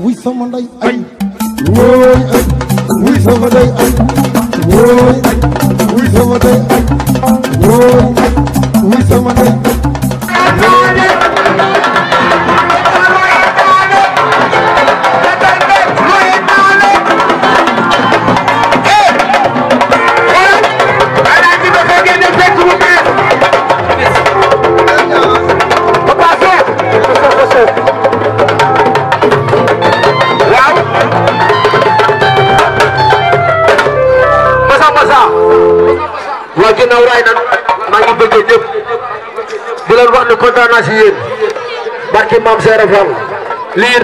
wuy sama ndey ay wooy ay wuy sama ndey ay wooy ay wuy sama ndey ay wooy ay wuy sama ndey waa ginnaaw raay nan maa ngi bëgg ñëpp di leen wax ne kontaan naa si yéen barki maam Seera Fall liir